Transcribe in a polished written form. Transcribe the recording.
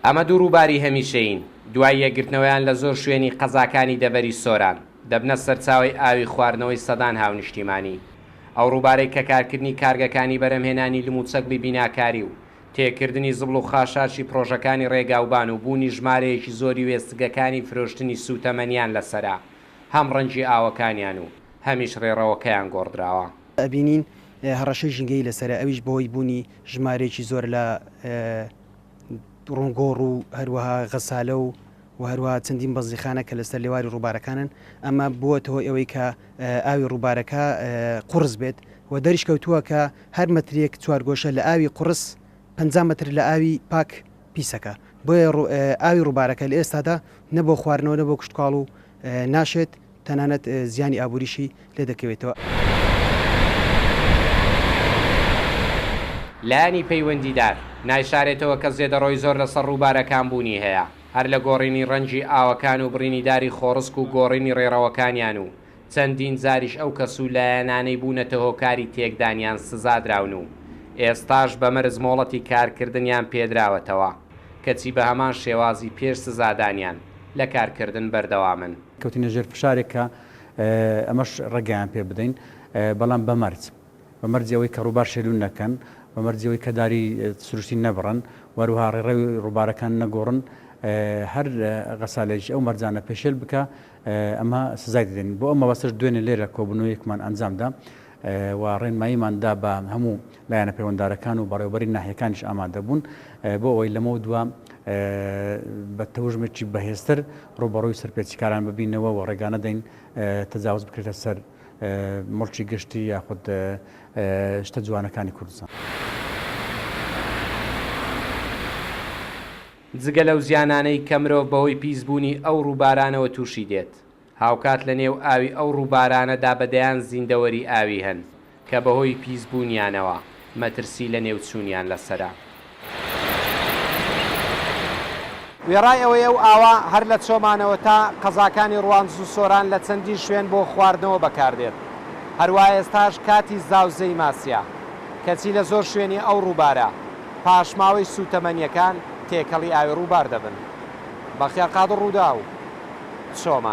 ئەمە دوو ڕووباری هەمیشەیین، دوای یەکگرتنەوەیان لە زۆر شوێنی قەزاکانی دەڤەری سۆران، دەبنە سەرچاوەی ئاوی خواردنەوەی سەدان هاونیشتیمانی. ئەو ڕووبارەی کە کارکردنی کارگەکانی بەرهەمهێنانی لم و چەگڵی بیناکاری و تێکردنی زبڵ و خاشاکی پڕۆژەکانی ڕێگاوبان و بوونی ژمارەیەکی زۆری وێستگەکانی فرۆشتنی سووتەمەنیان لەسەرە، هەم ڕەنگی ئاوەکانیان و هەمیش ڕێڕەوەکەیان گۆڕدراوە. ئەبینین هەڕەشەی ژینگەیی لەسەرە ئەویش بەهۆی بوونی ژمارەیەکی زۆر لە ڕوونگۆڕ و هەروەها غەسالە و و هەروەها چەندین بەنزینخانە کە لەسەر لێواری ڕووبارەکانن ئەمە بووەتە هۆی ئەوەی کە ئاوی ڕووبارەکە قوڕس بێت و دەریشکەوتووە کە هەر مەترێک چوارگۆشە لە ئاوی قوڕس 50 مەتر لە ئاوی پاک پیسەکە بۆیە ئاوی ڕووبارەکە لە ئێستادا نە بۆ خواردنەوە نە بۆ کشتوکاڵ و ناشێت تەنانەت زیانی ئابووریشی لێ دەکەوێتەوە. لایەنی پەیوەندیدار نایشارێتەوە کە زێدەڕۆی زۆر لەسەر ڕووبارەکان بوونی هەیە، هەر لە گۆڕینی ڕەنگی ئاوەکان و بڕینی داری خۆڕسک و گۆڕینی ڕێڕەوەکانیان و چەندین جاریش ئەو کەس و لایەنانەی بوونەتە هۆکاری تێکدانیان سزادراون و ئێستاش بە مەرج مۆڵەتی کارکردنیان پێدراوەتەوە، کەچی بە هەمان شێوازی پێش سزادانیان لە کارکردن بەردەوامن. کەوتینە ژێر فشارێک کە ئەمەش ڕێگەیان پێ بدەین، بەڵام بە مەرج، بە مەرجی ئەوەی کە ڕووبار شێلوون نەکەن، بە مەرجی ئەوەی کە داری سروشتی نەبڕن و هەروەها ڕێڕەوی ڕووبارەکان نەگۆڕن، هەر غەسالێکی ئەو مەرجانە پێشێل بکا ئەمە سزای دەدەین. بۆ ئەم مەبەستەش دوێنێ لێرە کۆبوونەوەیەکمان ئەنجام دا و ڕێنماییمان دا بە هەموو لایەنە پەیوەندارەکان و بەڕێوەبەری ناحیەکانیش ئامادەبوون بۆ ئەوەی لەمەودوا بە تەوژمێکی بەهێزتر ڕووبەڕووی سەرپێچیکاران ببینەوە و ڕێگا نەدەین تەجاوز بکرێتە سەر موڵکی گشتی یاخود شتە جوانەکانی کوردستان. جگە لەو زیانانەی کە مرۆڤ بەهۆی پیسبوونی ئەو ڕووبارانەوە تووشی دێت، هاوکات لە نێو ئاوی ئەو ڕووبارانەدا بە دەیان زیندەوەری ئاوی هەن کە بەهۆی پیسبوونیانەوە مەترسی لەنێوچوونیان لەسەرە. وێڕای ئەوەی ئەو ئاوە هەر لە چۆمانەوە تا قەزاکانی ڕواندز و سۆران لە چەندین شوێن بۆ خواردنەوە بەکاردێت، هەروا ئێستاش کاتی زاوزێی ماسییە، کەچی لە زۆر شوێنی ئەو ڕووبارە پاشماوەی سووتەمەنییەکان تێکەڵی ئاوی ڕووبار دەبن. بەختیار قادر، ڕووداو، چۆمان.